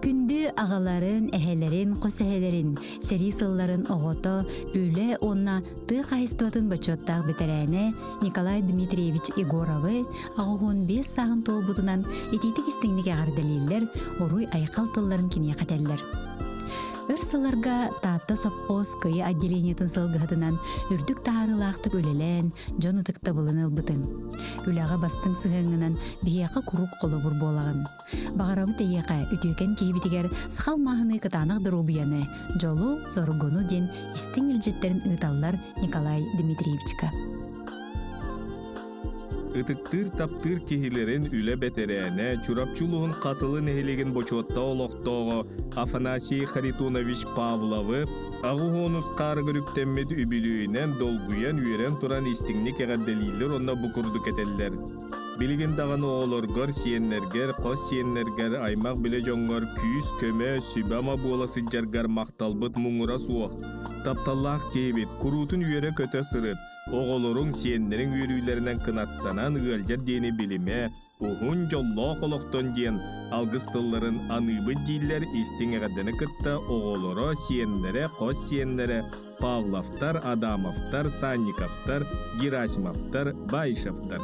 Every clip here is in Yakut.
Күндү аҕаларын, эһэлэрин, хос эһэлэрин, сэрии сылларын оҕото, үлэ уонна тыа хаһайыстыбатын бочуоттаах бэтэрээнэ Николай Дмитриевич Егоровы 85 сааһын туолбутунан итиитик истиҥник эҕэрдэлииллэр, уруй-айхал тылларын киниэхэ этэллэр. Өр сылларга Таатта сопхуос Кыйы отделениетын сылгыһытынан үрдүк таһаарыылаахтык үлэлээн, дьон ытыктабылын ылбытыҥ. Үлэҕэ бастыҥ сыһыаҥҥынан биһиэхэ куруук холобур буолаҕын. Баҕарабыт эйиэхэ үтүөкэн киһибитигэр сахал мааһыныы кытаанах доруобуйаны, дьолу, соргуну диэн истиҥ илдьиттэрин ыыталлар Николай Дмитриевичка. Ытыктыыр таптыыр киһилэрин үлэ бэтэрээнэ, Чурапчы улууһун Хатылы нэһилиэгин бочуоттаах олохтооҕо Афанасий Харитонович Павловы аҕыс хаарыгар үктэммит үбүлүөйүнэн долгуйан үөрэн туран истиҥник эҕэрдэлииллэр уонна бу курдук этэллэр. Билигин даҕаны оҕолоргор, сиэннэргэр, хос сиэннэргэр, аймах-билэ дьоҥҥор күүс-көмө, сүбэ-ама буола сылдьаргар махталбыт муҥура суох. Тапталлаах киһибит, куруутун үөрэ-көтө сырыт, оҕолоруҥ, сиэннэриҥ үөрүүлэринэн кынаттанан ыалдьар диэни билимэ, уһун дьоллоох олохтон диэн алгыс тылларын аныыбыт дииллэр истиҥ эҕэрдэни кытта оҕолоро, сиэннэрэ, хос сиэннэрэ Павловтар, Адамовтар, Санниковтар, Герасимовтар, Баишевтар.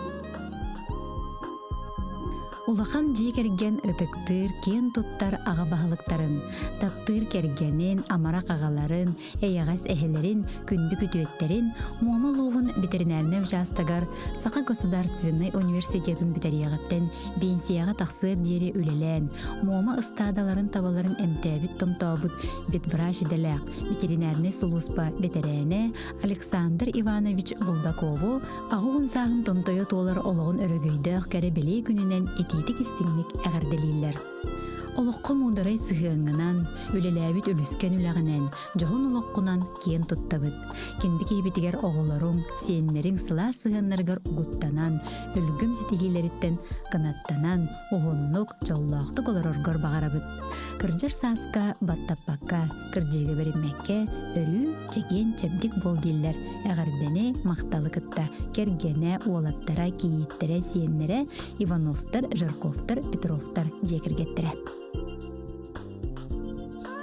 Улахан дьиэ кэргэн ытыктыыр, киэн туттар аҕа баһылыктарын, таптыыр кэргэнин, амарах аҕаларын, эйэҕэс эһэлэрин, күндү күтүөттэрин Муома улууһун ветеринарнай учаастагар Саха государственнай университетын бүтэриэҕиттэн биэнсийэҕэ тахсыар диэри үлэлээн, Муома ыстаадаларын табаларын эмтээбит-томтообут ветврач идэлээх ветеринарнай сулууспа бэтэрээнэ Александр Иванович Булдакову 80 сааһын томтойо туолар олоҕун өрөгөйдөөх кэрэ бэлиэ күнүнэн итиитик-истиҥник эҕэрдэлииллэр. Олоххо муударай сыһыаҥҥынан, үлэлээбит үлүскэн үлэҕинэн, дьоһун олоххунан киэн туттабыт. Кинби киһибитигэр оҕолоруҥ, сиэннэриҥ сылаас сыһыаннарыгар угуттанан, өлгөм ситиһиилэриттэн кынаттанан, уһуннук, дьоллоохтук олороргор баҕарабыт. Кырдьар сааска баттаппакка, кырдьыыга бэриммэккэ, өрүү чэгиэн-чэбдик буол дииллэр эҕэрдэни, махталы кытта кэргэнэ, уолаттара, кийииттэрэ, сиэннэрэ Ивановтар, Жарковтар, Петровтар дьиэ кэргэттэрэ.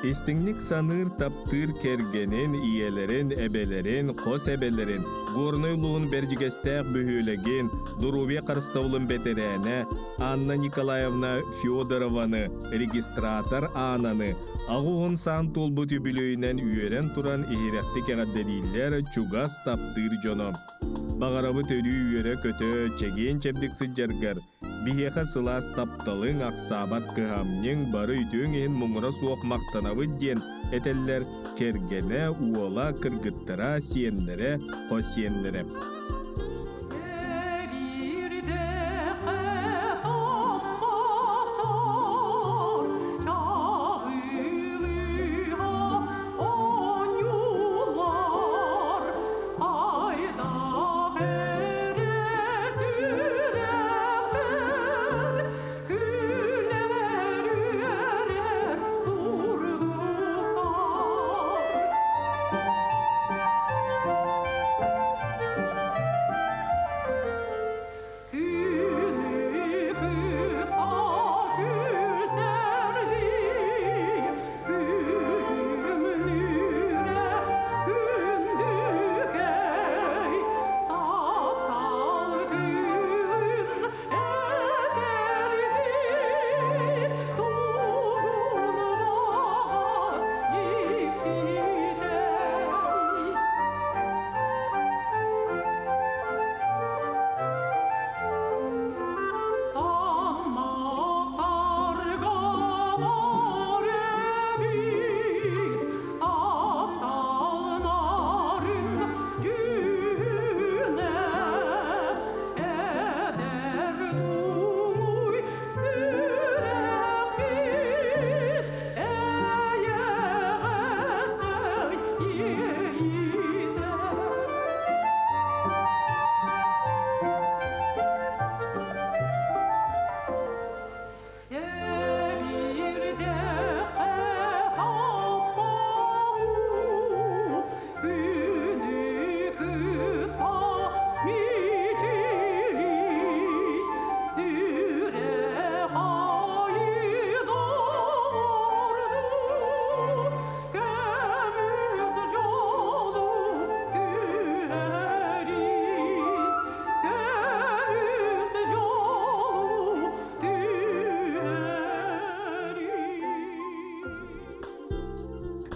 Истиҥник саныыр, таптыыр кэргэнин, ийэлэрин, эбэлэрин, хос эбэлэрин, Горнай улууһун Бэрдьигэстээх бөһүөлэгин, доруобуйа харыстабылын бэтэрээнэ Анна Николаевна Федорованы, регистратор Аананы 80 саан туолбут үбүлүөйүнэн үөрэн туран иһирэхтик эҕэрдэлииллэр чугас таптыыр дьоно. Баҕарабыт өрүү үөрэ-көтө, чэгиэн-чэбдик сылдьаргар, биһиэхэ сылаас тапталыҥ, ахсаабат кыһамньыҥ, бары үтүөҥ иһин муҥура суох махтанабыт диэн этэллэр кэргэнэ, уола, кыргыттара, сиэннэрэ, хос сиэннэрэ.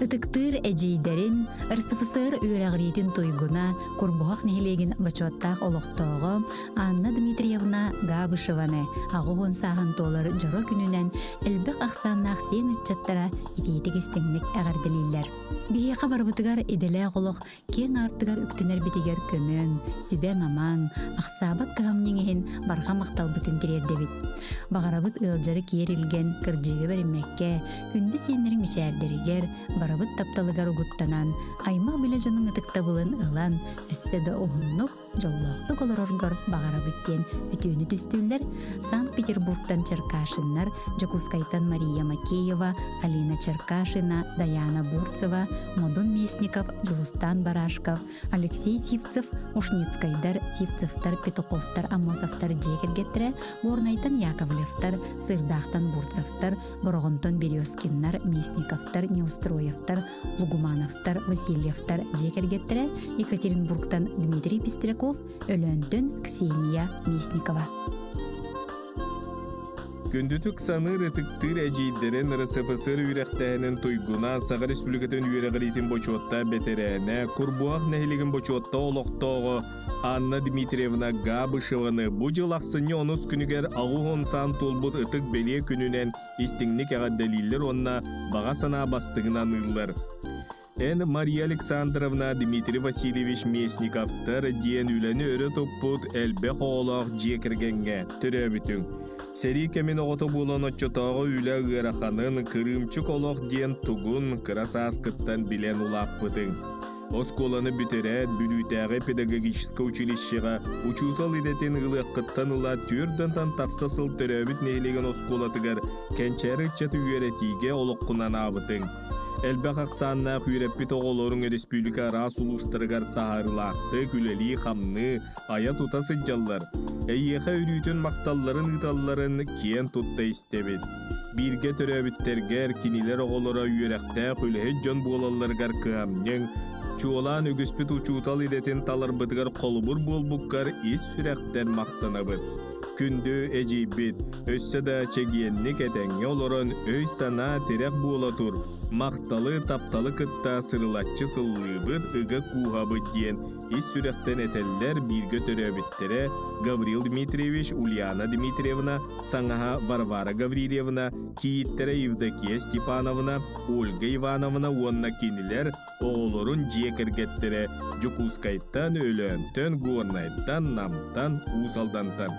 Ытыктыыр эдьиийдэрин, РСФСР үөрэҕириитин туйгуна, Курбуһах нэһилиэгин бочуоттаах олохтооҕо Анна Дмитриевна Габышеваны 80 сааһын туолар дьоро күнүнэн элбэх ахсааннаах сиэн ыччаттара итиитик-истиҥник эҕэрдэлииллэр. Биһиэхэ барыбытыгар идэлээх олох киэҥ аартыгар үктэнэрбитигэр көмөҥ, сүбэҥ-амаҥ, ахсаабат кыһамньыҥ иһин барҕа махталбытын тириэрдэбит. Баҕарабыт ыалдьары киэр илгэн, кырдьыыга бэриммэккэ, күндү сиэннэриҥ мичээрдэригэр, барыбыт тапталыгар угуттанан, аймах-билэ дьонуҥ ытыктабылын ылан, өссө да уһуннук, дьоллоохтук олороргор баҕарабыт диэн үтүөнү түстүүллэр Санкт-Петербургтан Черкашиннар, Дьокуускайтан Мария Макеева, Алина Черкашина, Даяна Бурцева, Модун Местников, Дьулустан Барашков, Алексей Сивцев, Ушницкайдар, Сивцевтар, Петуховтар, Аммосовтар дьиэ кэргэттэрэ, Горнайтан Яковлевтар, Сырдаахтан Бурцевтар, Бороҕонтон Березкиннар, Местниковтар, Неустроевтар, Лугумановтар, Васильевтар дьиэ кэргэттэрэ, Екатеринбургтан Дмитрий Пестряков, Өлөөнтөн Ксения Местникова. Күндүтүк саныыр ытыктыыр эдьиийдэрин РСФСР үөрэхтээһинин туйгуна, Саха Республикатын үөрэҕириитин бочуоттаах бэтэрээнэ, Курбуһах нэһилигин бочуоттаах олохтооҕо Анна Дмитриевна Габышеваны бу дьыл ахсынньы онус күнүгэр 80 саан туолбут ытык бэлиэ күнүнэн истиҥник эҕэрдэлииллэр уонна баҕа санаа бастыҥын аныыллар. Эн Мария Александровна Дмитрий Васильевич Местниковтар диэн үлэни өрө туппут элбэх оҕолоох дьиэ кэргэҥҥэ төрөөбүтүҥ. Сэрии кэмин оҕото буолан оччотооҕу үлэ ыараханын, кырыымчык олох диэн тугун кыра сааскыттан билэн улааппытыҥ. Оскуоланы бүтэрээт, Бүлүүтээҕи педагогическай училищеҕа учуутал идэтин ылыаххыттан ыла түөрт тахса сыл төрөөбүт нэһилиэгин оскуолатыгар кэнчээри ыччаты үөрэтиигэ олоххун анаабытыҥ. Элбэх ахсааннаах үөрэппит оҕолоруҥ республика араас улуустарыгар таһаарыылаахтык үлэлии-хамныы, айа-тута сылдьаллар. Эйиэхэ өрүүтүн махталларын ыыталларын киэн тутта истэбит. Бииргэ төрөөбүттэргэр кинилэр оҕолоро үөрэхтээх үлэһит дьон буолалларыгар кыһамньыҥ, чуолаан үгүспүт учуутал идэтин таларбытыгар холобур буолбуккар ис сүрэхтэн махтанабыт. Күндү эдьиийбит, өссө да чэгиэнник этэҥҥэ олорон өй-санаа тирэх буола тур, махталы, тапталы кытта сырылаччы сыллыыбыт, ыга кууһабыт диэн ис сүрэхтэн этэллэр бииргэ төрөөбүттэрэ Гаврил Дмитриевич, Ульяна Дмитриевна, саҥаһа Варвара Гаврильевна, кийииттэрэ Евдокия Степановна, Ольга Ивановна уонна кинилэр оҕолорун дьиэ кэргэттэрэ Дьокуускайтан, Өлөөнтөн, Горнайтан, Намтан, Уус Алдантан.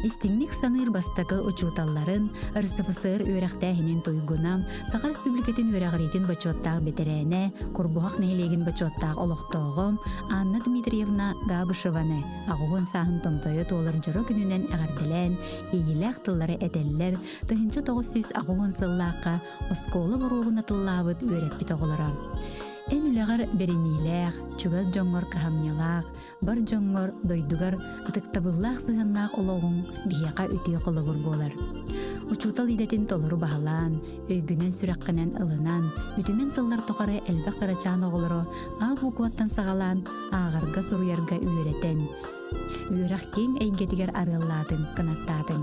Истиҥник саныыр бастакы учууталларын, РСФСР үөрэхтээһинин туйгуна, Саха Республикатын үөрэҕириитин бочуоттаах бэтэрээнэ, Курбуһах нэһилиэгин бочуоттаах олохтооҕо Анна Дмитриевна Габышеваны 80 сааһын томтойо туолар дьоро күнүнэн эҕэрдэлээн, иэйиилээх тыллары этэллэр, 1980 сыллаахха оскуола боруогун атыллаабыт үөрэппит оҕолоро. Эн үлэҕэр бэриниилээх, чугас дьоҥҥор кыһамньылаах, бар дьоҥҥор, дойдугар ытыктабыллаах сыһыаннаах олоҕуҥ биһиэхэ үтүө холобур буолар. Учуутал идэтин толору баһылаан, өйгүнэн-сүрэххинэн ылынан, үтүмэн сыллар тухары элбэх кырачаан оҕолору А букваттан саҕалаан ааҕарга-суруйарга үөрэтэн, Үөрэх киэҥ эйгэтигэр арыаллаатыҥ, кынаттаатыҥ.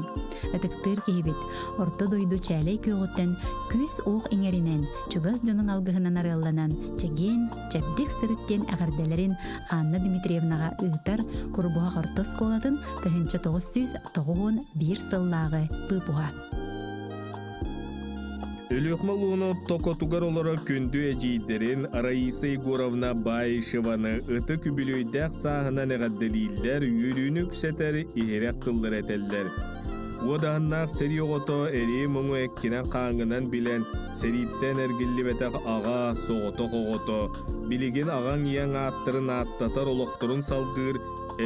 Ытыктыыр киһибит, орто дойду чээлэй күөҕүттэн күүс-уох иҥэринэн, чугас дьонуҥ алгыһынан арыалланан, чэгиэн, чэбдик сырыт диэн эҕэрдэлэрин Анна Дмитриевнаҕа ыытар Курбуһах орто оскуолатын 1991 сыллааҕы выпуһа. Өлүөхүмэ улууһун токотугар олорор күндү эдьиийдэрин Раиса Егоровна Баишеваны ытык үбүлүөйдээх сааһынан эҕэрдэлииллэр, үөрүүнү үксэтэр иһирэх тыллары этэллэр. Уодаһыннаах сэрии оҕото эрии-муҥу эккинэн-хааҥҥынан билэн, сэрииттэн эргиллибэтэх аҕа, соҕотох оҕото, билигин аҕаҥ-ийэҥ ааттарын ааттатар олохторун салгыыр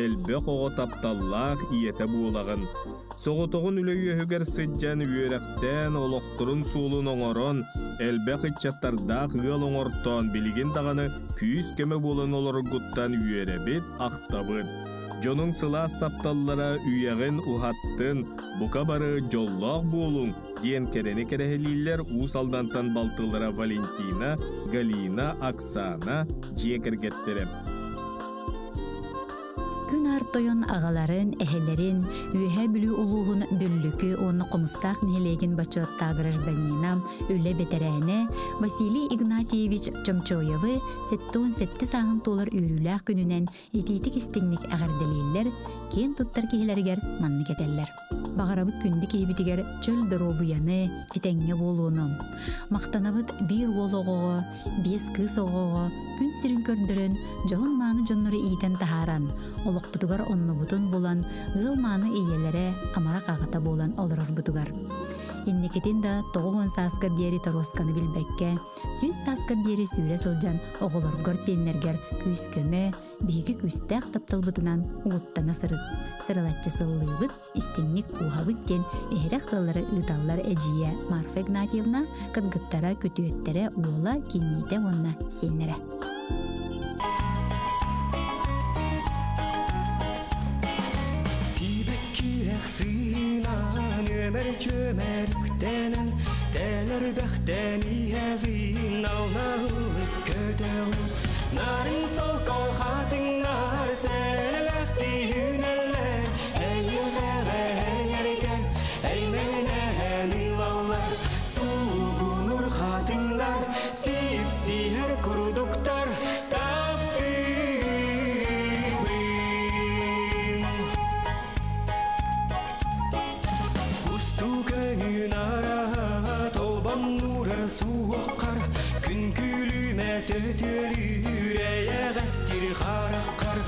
элбэх оҕо тапталлаах ийэтэ буолаҕын. Соҕотоҕун үлэ үөһүгэр сылдьан үөрэхтээн, олохторун суолун оҥорон, элбэх ыччаттардаах ыал оҥортоон билигин даҕаны күүс-көмө буолан олороргуттан үөрэбит, ахтабыт. Дьонуҥ сылаас тапталлара үйэҕин уһаттын, бука бары дьоллоох буолуҥ диэн кэрэни кэрэһилииллэр Уус Алдантан балтылара Валентина, Галина, Оксана дьиэ кэргэттэрэ. Күн Үрүҥ Аар Тойон аҕаларын, эһэлэрин, Үөһээ Бүлүү улууһун Дүллүкү уонна Хомустаах нэһилиэгин бочуоттаах гражданина, үлэ бэтэрээнэ Василий Игнатьевич Чомчоевы 77 сааһын туолар үөрүүлээх күнүнэн итиитик истиҥник эҕэрдэлииллэр, киэн туттар киһилэригэр маннык этэллэр. Баҕарабыт күндү киһибитигэр чөл доруобуйаны, этэҥҥэ буолууну. Махтанабыт биир уол оҕоҕо, биэс кыыс оҕоҕо күн сирин көрдөрөн, дьоһун-мааны дьоннору иитэн таһааран, олохпутугар оннубутун булан, ыал мааны ийэлэрэ, амарах аҕата буолан олорорбутугар. Инникитин да 90 сааскар диэри торуосканы билбэккэ, 100 сааскар диэри сүүрэ сылдьан оҕолоргор, сиэннэргэр күүс-көмө, биһиги күүстээх тапталбытынан угуттана сырыт, сырылаччы сыллыыбыт, истиҥник кууһабыт диэн иһирэх тыллары ыыталлар эдьиийэ Марфа Игнатьевна, кыргыттара, күтүөттэрэ, уола, киниитэ уонна сиэннэрэ. Сибэккирэх сыынан өмөр чөмөр үктэнэн тэлэр бэхтэн иһэҕин аллаһылык көтөҕүн нарын солко хатыҥнар сэлэхти үүнэллэр эйиэхэҕэ эйэргэн эймэнэһэн ылаллар суугунур хатыҥнар сипсиһэр курдуктар таптыыбын Устуу көҥүн араһа толбоннуурар суоххар күн күлүмэ сөтүөлүүр эйэҕэстир хараххар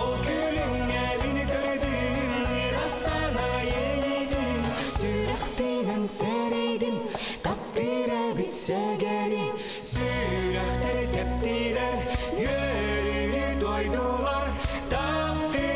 ол күлүҥҥэ мин көрдүм ырасана иэйдим сүрэхпинэн сэрэйдим таптыыр эбит сэгэрим сүрэхтэр тэптилэр үөрүүнү туойдулар таптыыбын.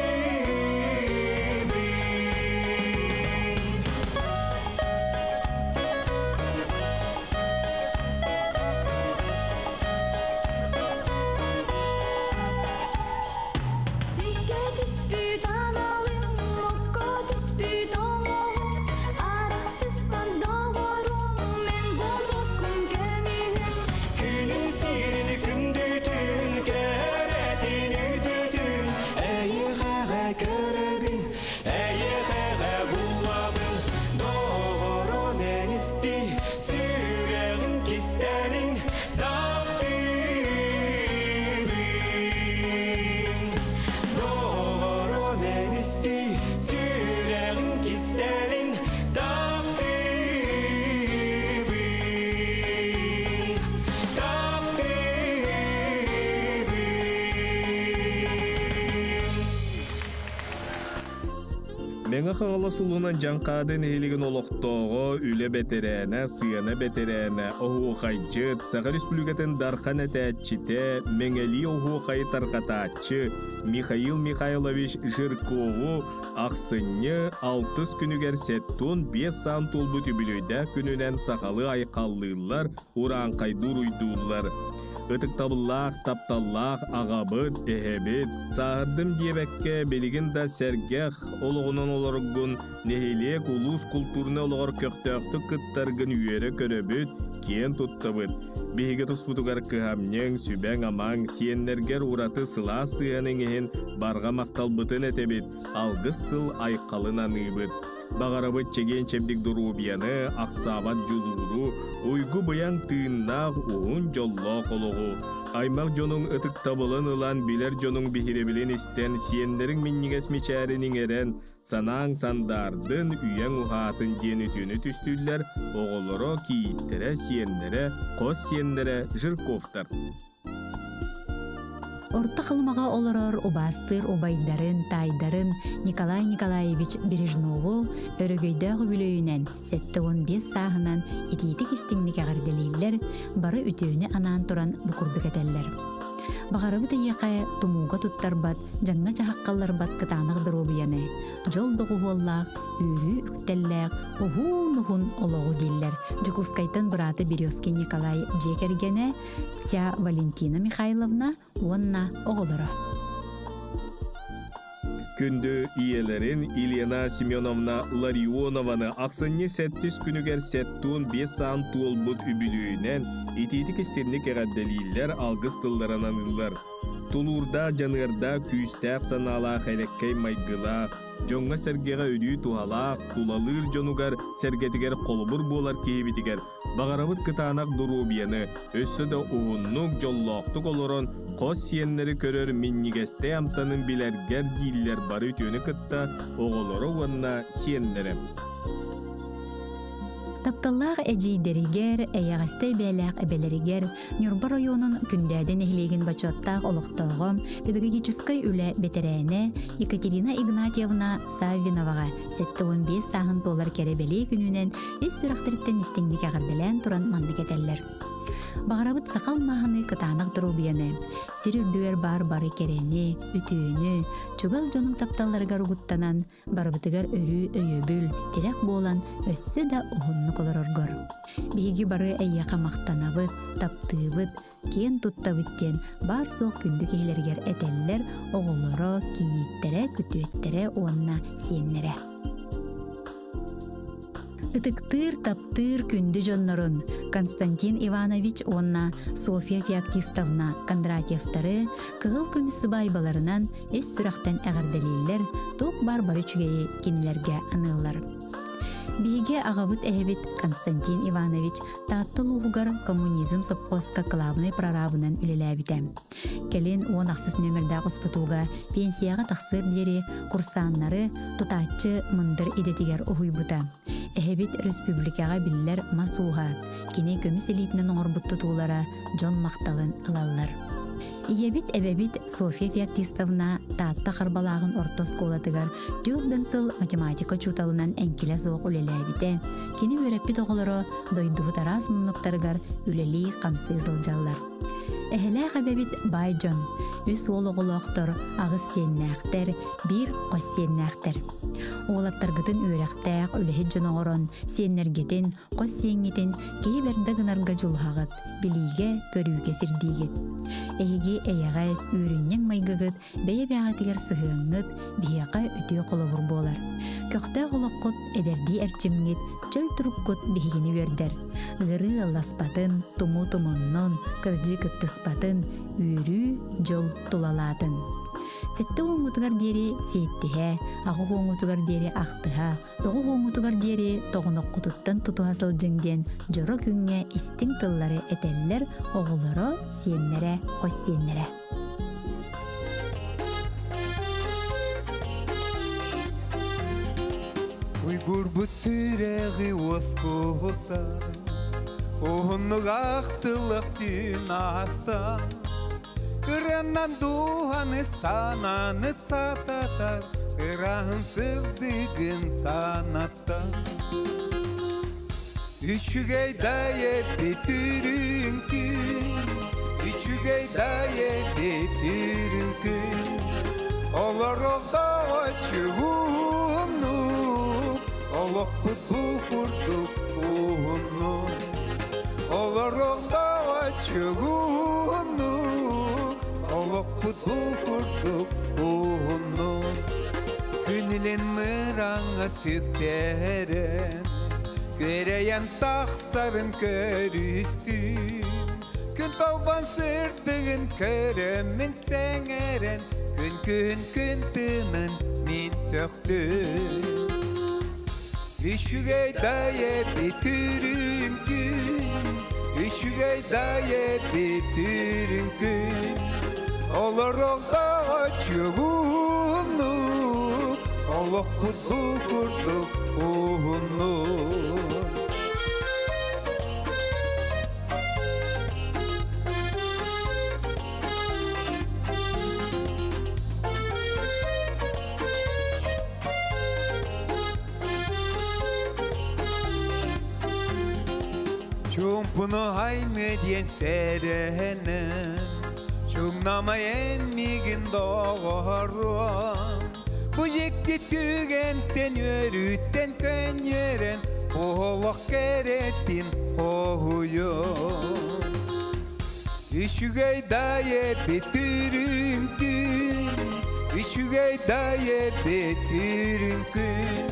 Сиргэ түспүт аналым, окко түспүт оҥоһум, арахсыспат доҕорум, мен буолбуккун көмүһүм. Күнүн сирин күндүтүн, кэрэтин үтүтүн, эйиэхэҕэ көрөбүн, эйиэхэҕэ булабын. Доҕорум эн исти, сүрэҕим кистэлин таптыыбын. Доҕорум эн исти, сүрэҕим кистэлин таптыыбын. Таптыыбын. Мэҥэ Хаҥалас улуунан Дьаҥхаады нэһилиэгин олохтооҕо, үлэ бэтэрээнэ, сыана бэтэрээнэ, оһуохайдьыт, Саха Республикатын Дархан этээччитэ, Мэҥэлии оһуохайы тарҕатааччы Михаил Михайлович Жиркову ахсынньы алтыс күнүгэр 75 саан туолбут үбүлүөйдээх күнүнэн сахалыы айхаллыыллар, урааҥхайдуур уйдууллар. Ытыктабыллаах, тапталлаах аҕабыт, эһэбит, сааһырдым диэбэккэ билигин да сэргэх олоҕунан олороргун, нэһилиэк, улуус култуурунай олоҕор көхтөөхтүк кыттаргын үөрэ көрөбүт, киэн туттабыт. Биһиги туспутугар кыһамньыҥ, сүбэҥ-амаҥ, сиэннэргэр ураты сылаас сыһыаныҥ иһин барҕа махталбытын этэбит, алгыс тыл айхалын аныыбыт. Баҕарабыт чэгиэн-чэбдик доруобуйаны, ахсаабат дьулууру, уйгу-быйаҥ тыыннаах уһун дьоллоох олоҕу, аймах дьонуҥ ытыктабылын ылан, билэр дьонуҥ биһирэбилин истэн, сиэннэриҥ минньигэс мичээрин иҥэрэн, санааҥ сандаардын, үйэҥ уһаатын диэн үтүөнү түстүүллэр оҕолоро, кийииттэрэ, сиэннэрэ, хос сиэннэрэ Жирковтар. Орто Халымаҕа олорор убаастыыр убайдарын, таайдарын Николай Николаевич Бережнову өрөгөйдөөх үбүлүөйүнэн 75 сааһынан итиитик истиҥник эҕэрдэлииллэр, бары үтүөнү анаан туран бу курдук этэллэр. Баҕарабыт эйиэхэ тумууга туттарбат, дьаҥҥа дьаһаххалларбат кытаанах доруобуйаны, дьол доҕуһуоллаах, үөрүү үктэллээх, уһун-уһун олоҕу дииллэр. Дьокуускайтан быраата Березкин Николай дьиэ кэргэнэ Ся Валентина Михайловна уонна оҕолоро. Күндү ийэлэрин Елена Семеновна Ларионованы ахсынньы сэттис күнүгэр сэттуон биэс саан туолбут үбүлүөйүнэн итиитик истинник эҕэрдэлииллэр, алгыс тылларын аныыллар. Тулуурдаах, дьаныардаах, күүстээх санаалаах, элэккэй майгылаах, дьоҥҥо-сэргэҕэ өрүү туһалаах, тулалыыр дьонугар, сэргэтигэр холобур буолар киһибитигэр баҕарабыт кытаанах доруобуйаны, өссө да уһуннук, дьоллоохтук олорон, хос сиэннэри көрөр минньигэстэй амтанын билэргэр дииллэр бары үтүөнү кытта оҕолоро уонна сиэннэрэ. Тапталлаах эдьиийдэригэр, эйэҕэстэй бэйэлээх эбэлэригэр Ньурба оройуонун Күндээдэ нэһилиэгин бочуоттаах олохтооҕо, педагогическай үлэ бэтэрээнэ Екатерина Игнатьевна Саввиноваҕа 75 сааһын туолар кэрэ бэлиэ күнүнэн ис сүрэхтэриттэн истиҥник эҕэрдэлээн туран маннык этэллэр. Баҕарабыт саха алмааһыныы кытаанах доруобуйаны, сир үрдүгэр баар бары кэрэни, үтүөнү, чугас дьонуҥ тапталларыгар угуттанан, барыбытыгар өрүү өйөбүл, тирэх буолан өссө да уһуннук олороргор. Биһиги бары эйиэхэ махтанабыт, таптыыбыт, киэн туттабыт диэн баар-суох күндү киһилэригэр этэллэр оҕолоро, кийииттэрэ, күтүөттэрэ уонна сиэннэрэ. Ытыктыыр, таптыыр күндү дьоннорун Константин Иванович уонна Софья Феоктистовна Кондратьевтары кыһыл көмүс сыбаайбаларынан ис сүрэхтэн эҕэрдэлииллэр, туох баар бары үчүгэйи кинилэргэ аныыллар. Биһиги аҕабыт эһэбит Константин Иванович Таатта улууһугар коммунизм сопхуоска кылаабынай прорабынан үлэлээбитэ. Кэлин 16 нүөмэрдээх успутууга пенсияҕа тахсыар диэри курсааннары тутааччы мындыр идэтигэр уһуйбута. Эһэбит республикаҕа биллэр мас ууһа, кини көмүс илиитинэн оҥорбут тутуулара дьон махталын ылаллар. Ийэбит эбэбит Софья Феоктистовна Таатта Харбалааҕын орто оскуолатыгар түөрт сыл математика учууталынан эҥкилэ суох үлэлээбитэ. Кини үөрэппит оҕолоро дойдубут араас муннуктарыгар үлэлии-хамсыы сылдьаллар. Эһэлээх эбэбит баай дьон, үс уол оҕолоохтор, аҕыс сиэннээхтэр, биир хос сиэннээхтэр. Уолаттаргытын үөрэхтээх, үлэһит дьон оҥорон, сиэннэргитин, хос сиэҥҥитин киһи бэрдэ гынарга дьулуһаҕыт, билиигэ, көрүүгэ сирдиигит. Эһиги эйэҕэс, үөрүнньэҥ майгыгыт бэйэ-бэйэҕитигэр сыһыаҥҥыт биһиэхэ үтүө холобур буолар. Көхтөөх олоххут, эдэрдии эрчимҥит, чөл туруккут биһигини үөрдэр. Ыарыы ыалласпатын, тумуу тумуннун, кырдьыы кыттыспатын, үөрүү, дьол тулалаатын. Сэттэ уоҥҥутугар диэри сиэттиһэ, аҕа уоҥҥутугар диэри ахтыһа, тоҕу уоҥҥутугар диэри тоҕоноххутуттан тутуһа сылдьыҥ диэн дьоро күҥҥэ истиҥ тыллары этэллэр оҕолоро, сиэннэрэ, хос сиэннэрэ. Уйгурбут сүрэҕи уоскуһута, уһуннук ахтыллах түүн ааста. Ырыаннан дууһаны санааны саататар, ырааһын сырдыгын санатта. Үчүгэй дайе битүрүн күн, үчүгэй дайе битүрүн күн. Олорогдоо чугунну, олохпут бу курдук уһунну. Олорогдоо чугунну, олохпут бу курдук уһунну. Күнүлен мыраҥа сүктэрэн, Күрэйэн тахсарын көрүстүм. Күн талбан сырдыгын көрөммүн сэҥээрэн, Күн күн күн тыынын мин сөхтүм. Үчүгэй дайе бүтүрүм күн, үчүгэй дайе бүтүрүм күн. Олорогдоо чугунну, олохпут бу курдук уһунну. Чуумпуну хаймы диэн сэрэһэнэн, Чуҥнамайын миигин доҕоруом. Бу дьикти түгэнтэн үөрүүттэн көнньүөрэн, Олох кэрэтин хоһуйуом. Үчүгэй дайе бүтүрүн күн, үчүгэй дайе бүтүрүн күн.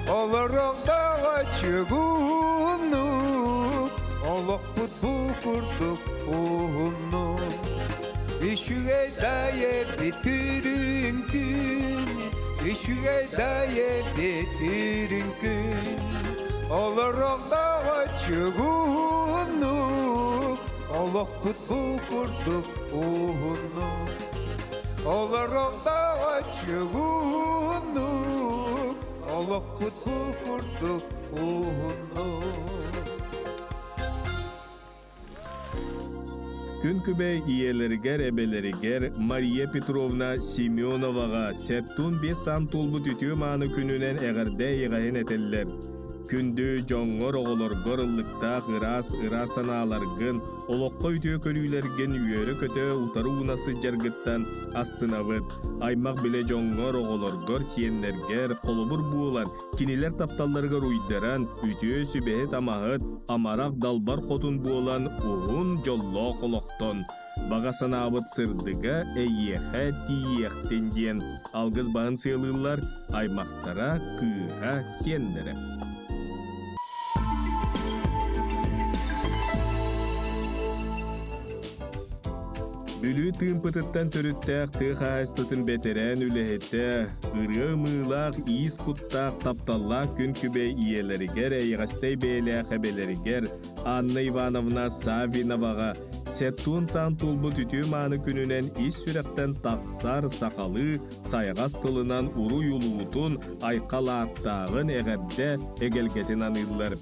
Олорогдоо чугунну, олохпут бу курдук уһунну. Үчүгэй дайе битирин күн, үчүгэй дайе битирин күн. Олорохтоҕо чугууннук, олохпут бу курдук уһуннук. Олорохтоҕо чугууннук, олохпут бу курдук уһуннук. Күн күбэй ийэлэригэр, эбэлэригэр Мария Петровна Семеноваҕа 75 сан туолбут үтүө мааны күнүнэн эҕэрдэ эйэҕэһин этэллэр. Күндү дьоҥҥор, оҕолоргор ыллыктаах ыраас ыраас санааларгын, олоххо үтүө көрүүлэргин үөрэ-көтө утары ууна сылдьаргыттан астынабыт. Аймах билэ дьоҥҥор, оҕолоргор, сиэннэргэр холобур буолан, Кинилэр тапталларыгар уйдаран, үтүө сүбэһит-амаһыт, амарах далбар хотун буолан уһун дьоллоох олохтон, баҕа санаабыт сырдыга эйиэхэ тиийиэхтин диэн алгыс баһын сыалыыллар аймахтара, кыыһа, сиэннэрэ. Бүлүү Тыымпытыттан төрүттээх тыа хаһаайыстыбатын бэтэрээн үлэһитэ, ырыа ымыылаах, иис куттаах, тапталлаах күн күбэй ийэлэригэр, эйэҕэстэй бэйэлээх эбэлэригэр Анна Ивановна Саввиноваҕа сеттуон саан туолбут үтүө мааны күнүнэн ис сүрэхтэн тахсар сахалыы сайаҕас тылынан уруй улуутун, айхал ааттааҕын эҕэрдэ эгэлгэтин аныыллар.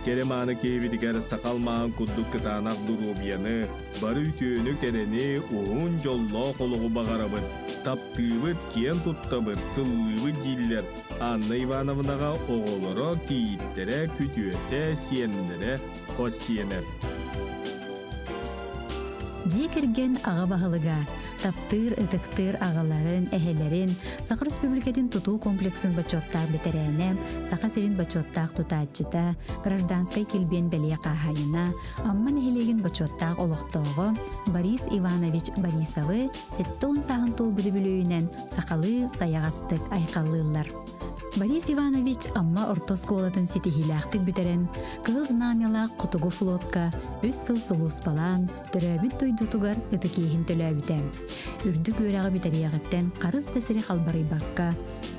Кэрэ мааны киһибитигэр сахал маан курдук кытаанах доруобуйаны, бары үтүөнү-кэрэни, уһун дьоллоох олоҕу баҕарабыт, таптыыбыт, киэн туттабыт, сыллыыбыт дииллэр Анна Ивановнаҕа оҕолоро, кийииттэрэ, күтүөтэ, сиэннэрэ, хос сиэнэ. Дьиэ кэргэн аҕа баһылыга, таптыыр, ытыктыыр аҕаларын, эһэлэрин, Саха Республикатын тутуу комплексын бочуоттаах бэтэрээнэ, Саха сирин бочуоттаах тутааччыта, гражданскай килбиэн бэлиэ хаһаайына, Амма нэһилиэгин бочуоттаах олохтооҕо Борис Иванович Борисовы 70 сааһын туолбут үбүлүөйүнэн сахалыы сайаҕастык айхаллыыллар. Борис Иванович Амма орто оскуолатын ситиһиилээхтик бүтэрэн, Кыһыл Знамялаах Хотугу флотка үс сыл сулууспалаан, төрөөбүт дойдутугар ытык иэһин төлөөбүтэ. Үрдүк үөрэҕи бүтэриэҕиттэн харыс да сири халбарыйбакка,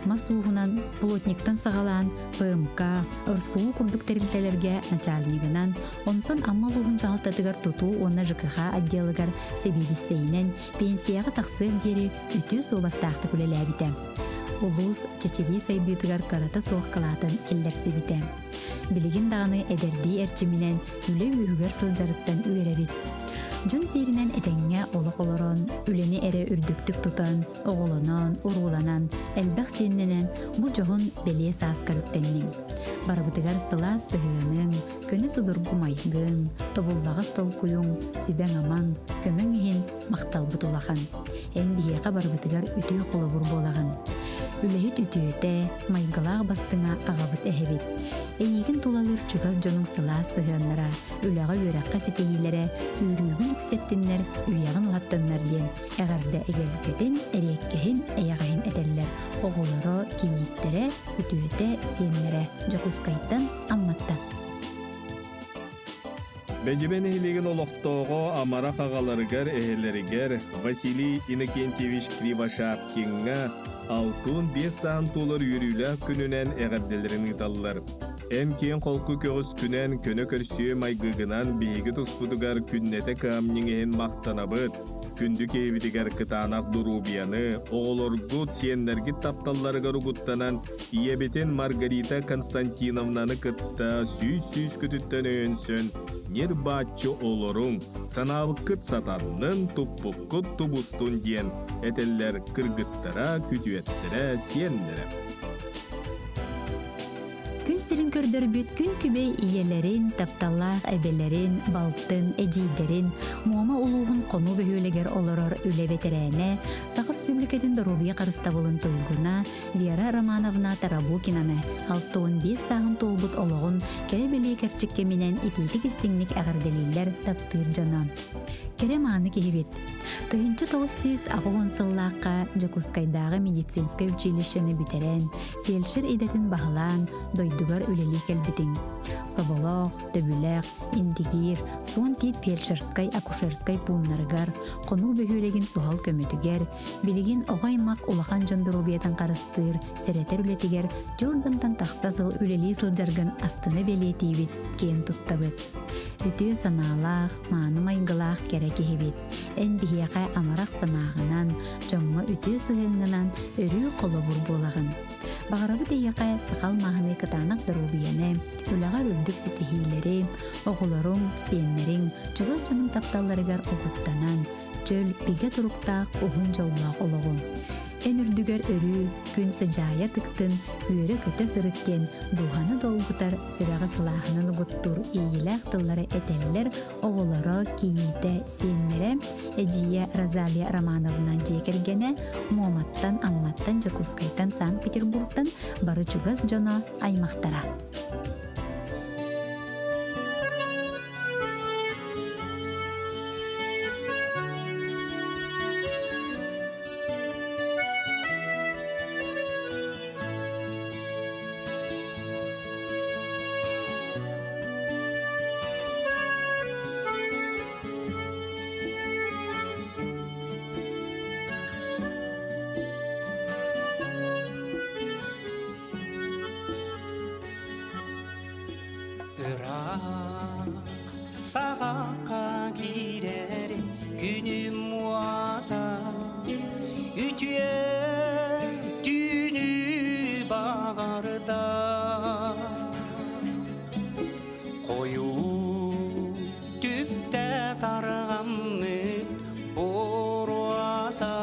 мас ууһунан, плотниктан саҕалаан ПМК, РСУ курдук тэрилтэлэргэ начальнигынан, онтон Амма улууһун дьаһалтатыгар тутуу уонна ЖКХ отделыгар сэбиэдиссэйинэн пенсияҕа тахсыар диэри үтүө суобастаахтык үлэлээбитэ. Улуус чэчирии сайдыытыгар кырата суох кылаатын киллэрсибитэ. Билигин даҕаны эдэрдии эрчиминэн үлэ үөһүгэр сылдьарыттан үөрэбит. Дьон сиэринэн этэҥҥэ олох олорон, үлэни эрэ үрдүктүк тутан, оҕолонон, урууланан, элбэх сиэннэнэн бу дьоһун бэлиэ сааскар үктэнниҥ. Барыбытыгар сылаас сыһыаныҥ, көнө судургу майгыҥ, тобуллаҕас толкуйуҥ, сүбэҥ-амаҥ, көмөҥ иһин махталбыт улахан. Эн биһиэхэ барыбытыгар үтүө холобур буолаҕын. Үлэһит үтүөтэ, майгылаах бастыҥа аҕабыт эһэбит. Эйигин тулалыыр чугас дьонуҥ сылаас сыһыаннара, үлэҕэ-үөрэххэ ситиһиилэрэ үөрүүгүн үксэттиннэр, үйэҕин уһаттыннар диэн эҕэрдэ эгэлгэтин, эриэккэһин, эйэҕэһин этэллэр оҕолоро, кийииттэрэ, үтүөтэ, сиэннэрэ Дьокуускайтан, Амматтан. Бэдьимэ нэһилиэгин олохтооҕо амарах аҕаларыгар, эһэлэригэр Василий Иннокентьевич Кривошапкиҥҥа 65 саан туолар үөрүүлээх күнүнэн эҕэрдэлэрин ыыталлар. Эн киэҥ холку көҕүскүнэн, көнө көрсүө майгыгынан биһиги туспутугар күннэтэ кыамньыҥ иһин махтанабыт. Күндү киһибитигэр кытаанах доруобуйаны, оҕолоргут, сиэннэргит тапталларыгар угуттанан Ийэбитин Маргарита Константиновнаны кытта сүүс-сүүс күтүттэн өйөнсөн, ньир-бааччы олоруҥ, санаабыккыт сатаннын, туппуккут тубустун диэн этэллэр кыргыттара, күтүөттэрэ, сиэннэрэ. Күн сирин көрдөрбүт күн күбэй ийэлэрин, тапталлаах эбэлэрин, балтын, эдьиийдэрин, Муома улууһун Хонуу бөһүөлэгэр олорор үлэ бэтэрээнэ, Саха Республикатын доруобуйа харыстабылын туйгуна Вера Романовна Тарабукинаны 65 сааһын туолбут олоҕун кэрэ-бэлиэ кэрчик кэминэн итиитик-истиҥник эҕэрдэлииллэр таптыыр дьоно. Кэрэ мааны киһибит. 1980 сыллаахха Дьокуускайдааҕы медицинскэй училищены бүтэрэн, фельдшер идэтин баһылаан, дойдугар үлэлии кэлбитиҥ. Соболоох, Төбүлэх, Индигиир, Суон Тиит фельдшерскай-акушерскай пууннарыгар, Хонуу бөһүөлэгин суһал көмөтүгэр, билигин оҕо аймах улахан дьон доруобуйатын харыстыыр, сэрэтэр үлэтигэр түөрт тахса сыл үлэлии сылдьаргын астына бэлиэтиибит, киэн туттабыт. Үтүө санаалаах, мааны майгылаах кэрэ киһибит. Эн биһиэхэ амарах санааҕынан, дьоҥҥо үтүө сыһыаҥҥынан өрүү холобур буолаҕын. Баҕарабыт эйиэхэ саха алмааһыныы кытаанах доруобуйаны, үлэҕэр үрдүк ситиһиилэри, оҕолоруҥ, сиэннэриҥ, чугас дьонуҥ тапталларыгар угуттанан, чөл, бигэ туруктаах уһун дьоллоох олоҕу. Эн үрдүгэр өрүү күн сыдьаайа тыктын, үөрэ-көтө сырыт диэн дууһаны долгутар, сүрэҕи сылааһынан угуттуур иэйиилээх тыллары этэллэр оҕолоро, кийиитэ, сиэннэрэ, эдьиийэ Розалия Романовна дьиэ кэргэнэ, Муоматтан, Амматтан, Дьокуускайтан, Санкт-Петербургтан бары чугас дьоно, аймахтара. Ыраах саҕахха киирэр күнүм уота, үтүө түүнү баҕарда. Хойуу түптэ тарҕаммыт буруота,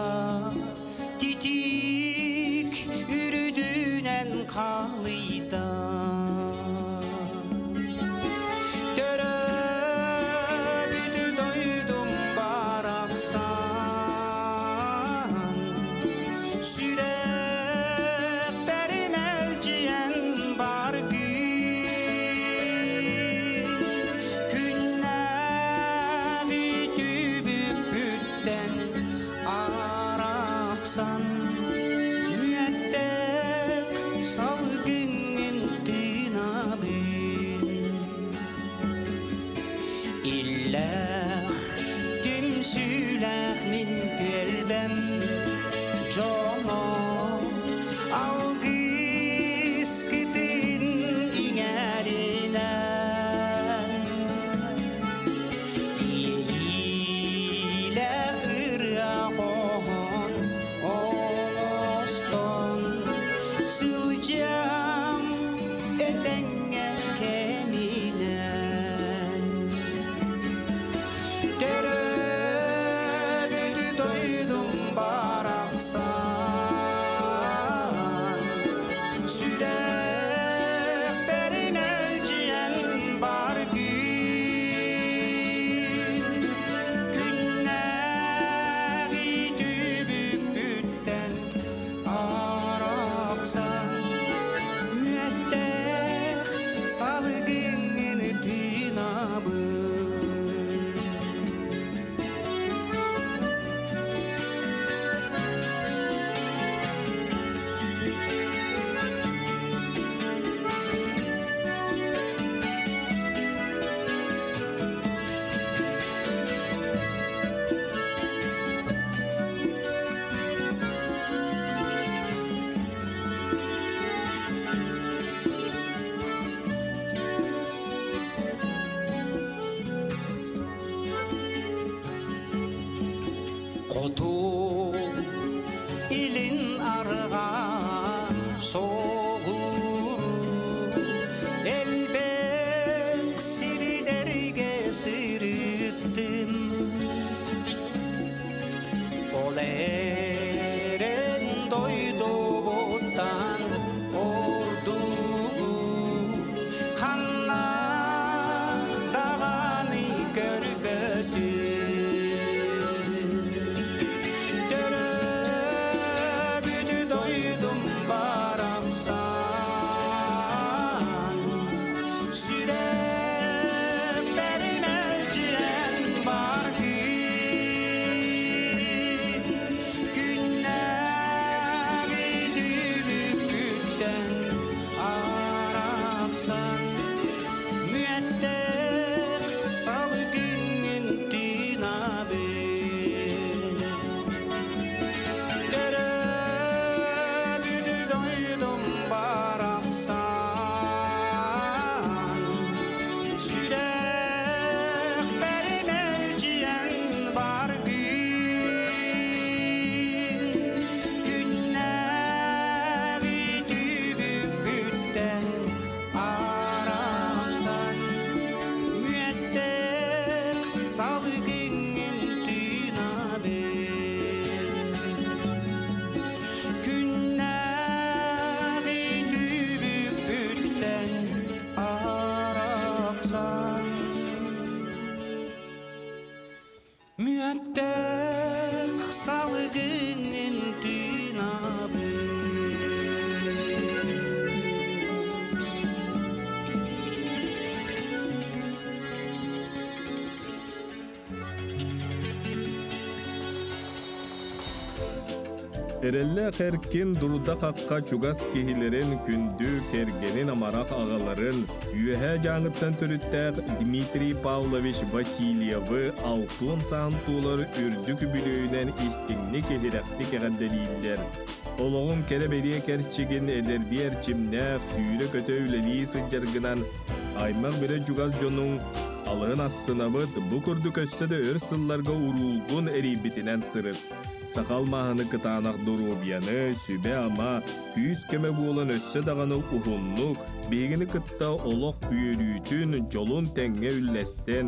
титиик үрдүнэн халыйда. Төрөөбүт дойдум барахсан, сүрэхпэр мэлдьийэн баргын. Күннээҕи түбүкпүттэн арахсан, мүөттээх салгыҥҥын тыынабын. Иллээх түмсүүлээх мин түөлбэм дьоно, алгыскытын иҥэринэн, иэйиилээх ырыа хоһоон оҥостон сылдьыам этэҥҥэ кэминэн. Төрөөбүт дойдум барахсан, сүрэхпэр мэлдьийэн баргын. Күннээҕи түбүкпүттэн арахсан, мүөттээх салгыҥҥын тыынабын. Хоту, илин, арҕаа, соҕуруу элбэх сирдэргэ сырыттым. Ол эрэн дойдубуттан ордугу ханна даҕаны көрбөтүм. Төрөөбүт дойдум барахсан, сүрэхпэр мэлдьийэн баргын. Күннээҕи түбүкпүттэн арахсан, Салгыҥҥын тыынабын Күннээҕи түбүкпүттэн арахсан Мүөттээх салгыҥҥын тыынабын Эрэллээх эркин дурда-хахха чугас киһилэрин күндү кэргэнин амарах аҕаларын, Үөһээ Дьааҥыттан төрүттээх Дмитрий Павлович Васильевы алтыан саан туолар үрдүк үбүлүөйүнэн истиҥник-иһирэхтик эҕэрдэлииллэр. Олоҕуҥ кэрэ-бэлиэ кэрчигин эдэрдии эрчимнээх, сүүрэ-көтө үлэлии сылдьаргынан аймах билэ чугас дьонуҥ алыһын астынабыт, бу курдук өссө да өр сылларга уруулгун эрийбитинэн сырыт. Саха алмааһыны кытаанах доруобуйаны, сүбэ-ама, күүс-көмө буолан өссө даҕаны уһуннук, биһигини кытта олох үөрүүтүн, дьолун тэҥҥэ үллэстэн,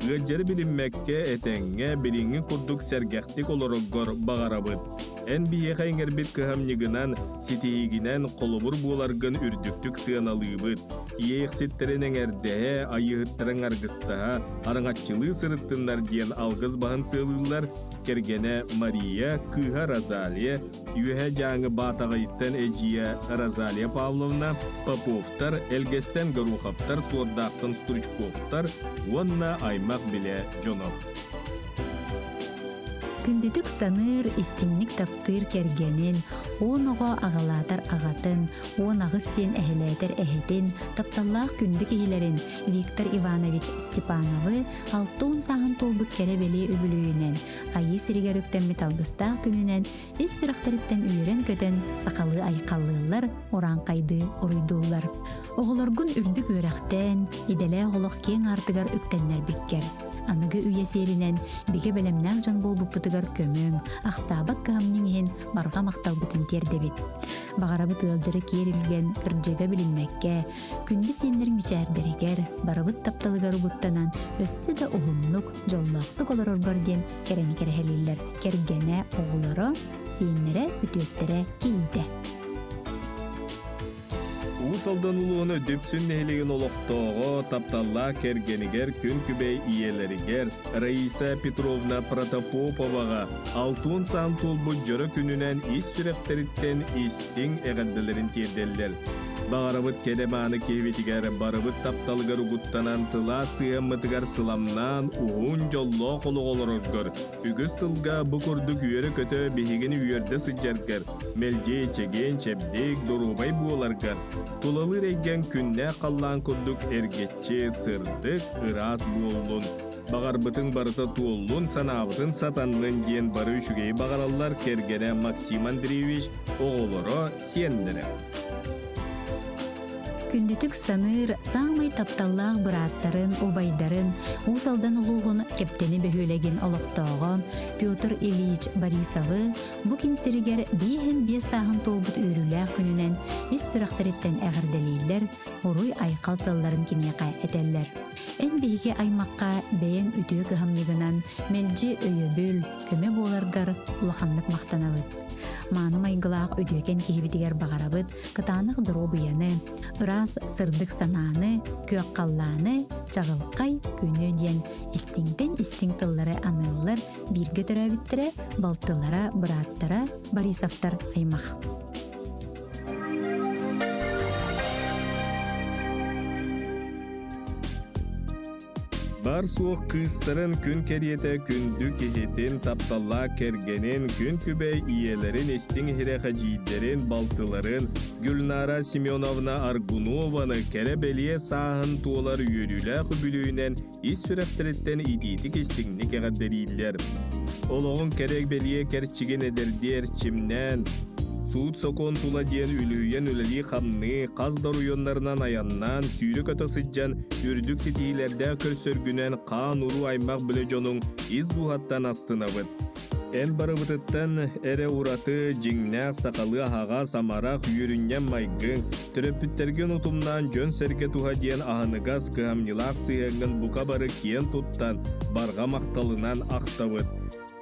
ыалдьары билиммэккэ этэҥҥэ билиҥҥи курдук сэргэхтик олороргор баҕарабыт. Эн биһиэхэ иҥэрбит кыһамньыгынан, ситиһиигинэн холобур буоларгын үрдүктүк сыаналыыбыт. Иэйэхситтэрин эҥэрдэһэ, айыыһыттарын аргыстаһа, араҥаччылыы сырыттыннар диэн алгыс баһын сыалыыллар кэргэнэ Мария, кыыһа Розалия, Үөһээ Дьааҥы Баатаҕайыттан эдьиийэ Розалия Павловна, Поповтар, Элгэстэн Гороховтар, Суордаахтан Стручковтар уонна аймах билэ дьоно. Күндүтүк саныыр, истиҥник таптыыр кэргэнин, уон оҕо аҕалаатар аҕатын, 18 сиэн эһэлээтэр эһэтин, тапталлаах күндү киһилэрин Виктор Иванович Степановы 60 сааһын туолбут кэрэ-бэлиэ үбүлүөйүнэн, Айыы сиригэр үктэммит алгыстаах күнүнэн ис сүрэхтэриттэн үөрэн-көтөн сахалыы айхаллыыллар, урааҥхайдыы уруйдууллар. Оҕолоргун үрдүк үөрэхтэн, идэлээх олох киэҥ аартыгар үктэннэрбиккэр, аныгы үйэ сиэринэн бигэ бэлэмнээх дьон буолбуппутугар көмөҥ, ахсаабат кыһамньыҥ иһин барҕа махталбытын тиэрдэбит. Баҕарабыт ыалдьары киэр илгэн, кырдьыга билиммэккэ, күндү сиэннэриҥ мичээрдэригэр, барыбыт тапталыгар угуттанан, өссө да уһуннук, дьоллоохтук олороргор диэн кэрэни кэрэһэлииллэр. Кэргэнэ, оҕолоро, сиэннэрэ, күтүөттэрэ, кийиитэ. Уус Алдан улууһун Дүпсүн нэһилиэгин олохтооҕо, тапталлаах кэргэнигэр күн күбэй ийэлэригэр Раиса Петровна Протопоповаҕа алтыан саан туолбут дьоро күнүнэн ис сүрэхтэриттэн истиҥ эҕэрдэлэрин тиэрдэллэр. Баҕарабыт кэрэ-мааны киһибитигэр барыбыт тапталыгар угуттанан сылаас сыһыаммытыгар сыламнаан уһун дьоллоох олоҕу олороргор үгүс сылга бу курдук үөрэ-көтө биһигини үөрдэ сылдьаргар мэлдьи чэгиэн-чэбдик, доруобай буоларгар, тулалыыр эйгэҥ күннээх халлаан курдук эргиччи, сырдык, ыраас буоллун. Баҕарбытыҥ барыта туоллун, санаабытын сатаннын диэн бары үчүгэйи баҕараллар кэргэнэ Максим Андреевич, оҕолоро, сиэннэрэ. Күндүтүк саныыр, саамай тапталлаах бырааттарын, убайдарын, Уус Алдан улууһун Кэптэни бөһүөлэгин олохтооҕо Петр Ильич Борисовы Бу күн сиригэр биэһин биэс сааһын туолбут үөрүүлээх күнүнэн ис сүрэхтэриттэн эҕэрдэлииллэр, уруй-айхал тылларын киниэхэ этэллэр. Эн биһиги аймахха бэйэҥ үтүө кыһамньыгынан мэлдьи өйөбүл, көмө буоларгар улаханнык махтанабыт. Мааны майгылаах үтүөкэн киһибитигэр баҕарабыт кытаанах доруобуйаны, ыраас сырдык санааны, күөх халлааны, чаҕылхай күнү диэн истиҥтэн истиҥ тыллары аныыллар Бииргэ төрөөбүттэрэ, балтылара, бырааттара Борисовтар аймах. Бар суох кыыстарын күн кэриэтэ күндү киһитин, тапталлаах кэргэнин, күн күбэй ийэлэрин истиҥ иһирэх эдьиийдэрин, балтыларын Гүлнара Семеновна Аргунованы кэрэ-бэлиэ сааһын туолар үөрүүлээх үбүлүөйүнэн ис сүрэхтэриттэн итиитик истиҥник эҕэрдэлииллэр. Олоҕун кэрэ-бэлиэ кэрчигин эдэрдии эрчимнээн, суут-сокуон тула диэн үлүһүйэн үлэлии-хамныы, хас да оройуоннарынан айаннаан, сүүрэ-көтө сылдьан, үрдүк ситиһиилэрдээх көрсөргүнэн хаан-уруу аймах билэ дьонуҥ ис дууһаттан астынабыт. Эн барыбытыттан эрэ ураты дьиҥнээх сахалыы аһаҕас, амарах, үөрүнньэҥ майгыҥ, төрөппүттэргин утумнаан дьон-сэргэ туһа диэн аһыныгас, кыһамньылаах сыһыаҥҥын бука бары киэн туттан, барҕа махталынан ахтабыт.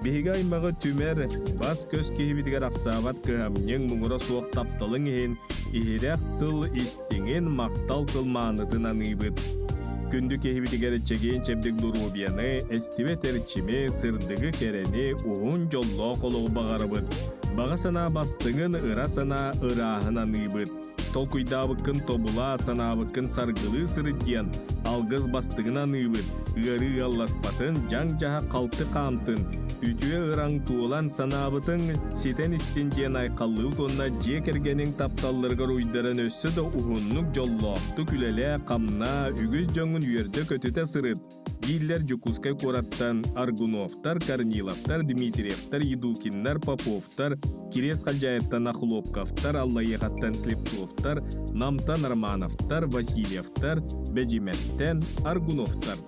Биһиги аймаҕы түмэр, бас-көс киһибитигэр ахсаабат кыһамньыҥ муҥура суох тапталыҥ иһин иһирэх тыл истиҥин, махтал тыл маанытын аныыбыт. Күндү киһибитигэр чэгиэн-чэбдик доруобуйаны, эстибэт эрчими, сырдыгы, кэрэни, уһун дьоллоох олоҕу баҕарабыт. Баҕа санаа бастыҥын, ыра санаа ырааһын аныыбыт. Толкуйдаабыккын тобула, санаабыккын саргылыы сырыт диэн алгыс бастыҥын аныыбыт, ыарыы ыалласпатын, дьаҥ-дьаһах халты хаамтын, үтүө ыраҥ туолан санаабытыҥ ситэн истин диэн айхаллыыбыт уонна дьиэ кэргэниҥ тапталларыгар уйдаран өссө да уһуннук дьоллоохтук үлэлээ, хамнаа, үгүс дьоҥҥун үөрдэ-көтүтэ сырыт. Дииллэр Дьокуускай куораттан Аргуновтар, Корниловтар, Дмитриевтар, Едукиннар, Поповтар, Кириэс Халдьаайыттан Охлопковтар, Аллайыахаттан Слепцовтар, Намтан Романовтар, Васильевтар, Бэдьимэттэн Аргуновтар.